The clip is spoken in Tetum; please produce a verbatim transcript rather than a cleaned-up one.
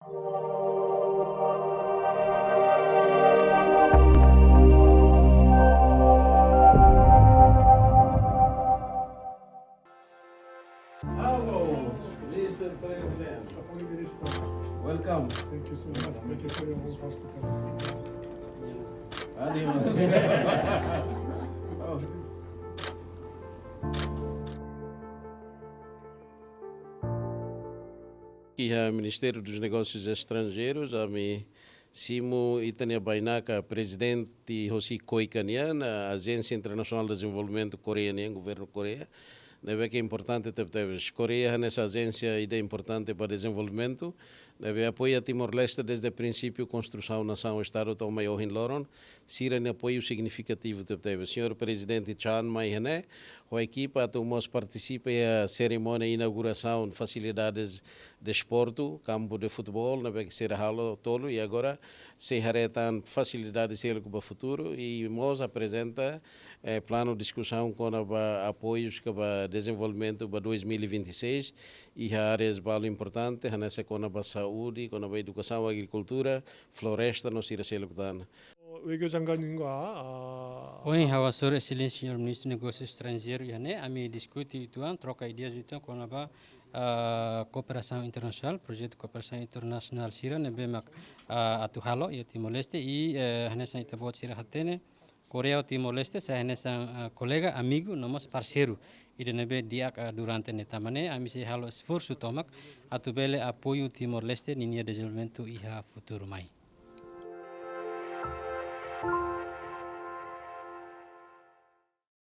Hello, Mister President. Welcome. Thank you so much. Thank you for your warm hospitality. Adiós. Oh. Iha Ministério dos Negócios Estrangeiros, ami simu ita-nia bainaka prezidente hosi KOICA nian, Agência Internacional de Desenvolvimento Korea nian, Governu Korea. Ne'ebé ke importante tebetebes. Korea hanesan ajénsia ida importante ba dezenvolvimentu. Ne'ebé apoia Timor-Leste desde prinsípiu konstrusaun nasaun Estadu to'o mai ohin loron. Sira-nia apoiu signifikativu tebetebes. Señór Prezidente Chan mai iha ne'e, ho ekipa atu mós partisipa iha serimónia inaugurasaun fasilidades desportu, kampu de futeból, ne'ebé ke sira halo tolu, i agora sei haree tan fasilidade seluk ba futuru, i mós aprezenta, eh, planu diskusaun kona-ba apoius ka ba dezenvolvimentu ba dois mil e vinte e seis, iha áreas balu importante, hanesan kona-ba saúde, kona-ba edukasaun, agrikultura, floresta, no sira seluk tan. 외교 장관님과, 아, Ohin ha'u hasoru Exelénsia Señór Ministru Negósiu Estranjeiru iha ne'e, ami diskute uitoan, troka ideias uitoan kona-ba, ah, kooperasaun internasionál, projetu kooperasaun internasionál sira ne'ebé mak, ah, atu halo iha Timor-Leste i, eh, hanesan ita-boot sira hatene, Korea ho Timor-Leste sai hanesan, ah, kolega, amigu, no mós parseiru ida ne'ebé di'ak, ah, durante ne'e. Tanba ne'e ami sei halo esforsu tomak atu bele apoiu Timor-Leste ninia dezenvolvimentu iha futuru mai.